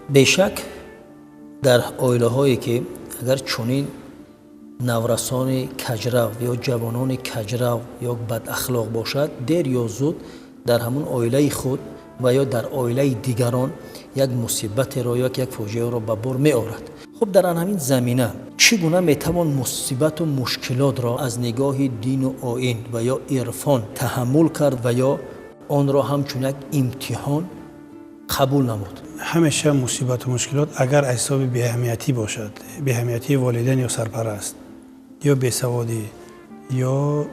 Бешак, дар оилаҳое ки агар чунин наврасони каҷрав ё ҷавонони каҷрав ё бадахлоқ бошад, дер ё зуд дар ҳамун оилаи худ ва ё дар оилаи дигарон як мусибатеро ё як фоҷиаро ба бор меорад. Хуб, дар ҳамин замина чӣ гуна метавон мусибату мушкилотро аз нигоҳи дину оин ва ё ирфон таҳаммул кард ва ё онро ҳамчун як имтиҳон қабул намуд? Ҳамеша мусибату мушкилот агар аз ҳисоби беаҳамиятӣ бошад, беаҳамиятии волидайн ё сарпараст, ё бесаводӣ, ё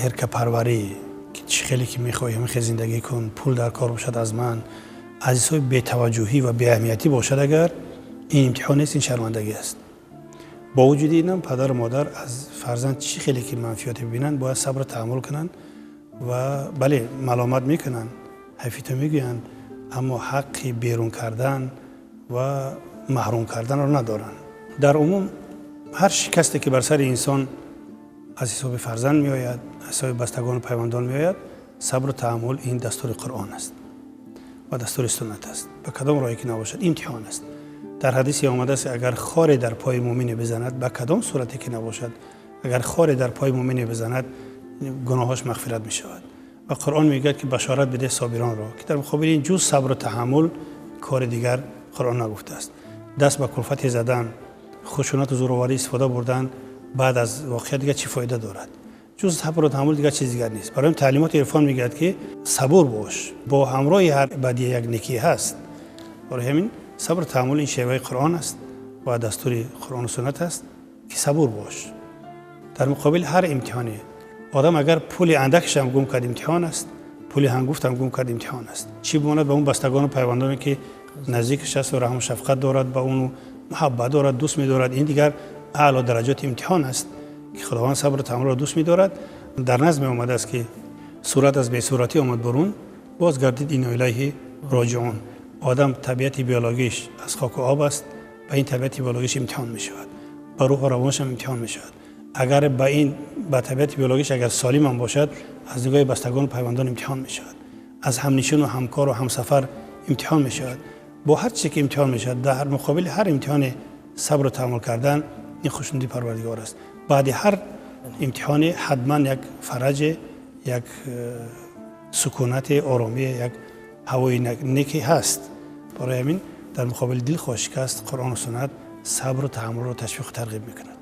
ҳеркапарварӣ, ки чӣ хеле ки мехоҳӣ, ҳамин хел зиндагӣ кун, пул дар кор бошад аз ман, аз ҳисоби бетаваҷҷӯҳӣ ва беаҳамиятӣ бошад, агар ин имтиҳон нест, ин шармандагӣ аст. Бо вуҷуди инам падару модар аз фарзанд чӣ хеле ки манфиёте бибинанд, бояд сабру таҳаммул кунанд ва бале, маломат мекунанд, ҳайфито мегӯянд, аммо ҳаққи берун кардан ва маҳрум карданро надоранд. Дар умум ҳар шикасте ки бар сари инсон аз ҳисоби фарзанд меояд, аз ҳисоби бастагону пайвандон меояд, сабру таҳаммул ин дастури Қуръон аст ва дастури суннат аст. Ба кадом роҳе ки набошад, имтиҳон аст. Дар ҳадисе омадааст, агар хоре дар пои муъмине бизанад, ба кадом сурате ки набошад, агар хоре дар пои муъмине бизанад, гуноҳош мағфират мешавад. Ва Қуръон мегӯяд, ки башорат бидеҳ собиронро, ки дар муқобили ин ҷуз сабру таҳаммул кори дигар Қуръон нагуфтааст. Даст ба кулфате задан, хушунату зӯроварӣ истифода бурдан баъд аз воқеа дигар чӣ фоида дорад? Ҷуз сабру таҳаммул дигар чиз дигар нест. Барои таълимоти ирфон мегӯяд, ки сабур бош, бо ҳамроҳи ҳар бадие як некӣ ҳаст. Барои ҳамин сабру таҳаммул ин шеваи Қуръон аст ва дастури Қуръону суннат аст, ки сабур бош дар муқобили ҳар имтиҳоне. Одам агар пули андакашам гум кард, имтиҳон аст, пули ҳангуфтам гум кард, имтиҳон аст. Чӣ бимонад ба он бастагону пайвандоне, ки наздикаш аст ва раҳму шафқат дорад, ба уну муҳаббат дорад, дӯст медорад. Ин дигар аъло дараҷоти имтиҳон аст, ки Худованд сабру таҳаммулро дӯст медорад. Дар назме омадааст, ки сурат аз бесуратӣ омад бурун, боз гардид, инна илайҳи роҷиун. Одам табиати биологиш аз хоку об аст. Ба ин табиати биологиш имтиҳон мешавад, ба рӯҳу равонашам имтиҳон мешавад. Агар ба ин ба табиати биологиш агар солимам бошад, аз нигоҳи бастагону пайвандон имтиҳон мешавад, аз ҳамнишину ҳамкору ҳамсафар имтиҳон мешавад, бо ҳар чизе ки имтиҳон мешавад. Дар муқобили ҳар имтиҳоне сабру таҳаммул кардан ин хушнуди Парвардигор аст. Баъди ҳар имтиҳоне ҳатман як фараҷе, як сукунате, оромие, як ҳавои неке ҳаст. Барои ҳамин дар муқобили дилхоҳ шикаст Қуръону суннат сабру таҳаммулро ташвиқу тарғиб мекунад.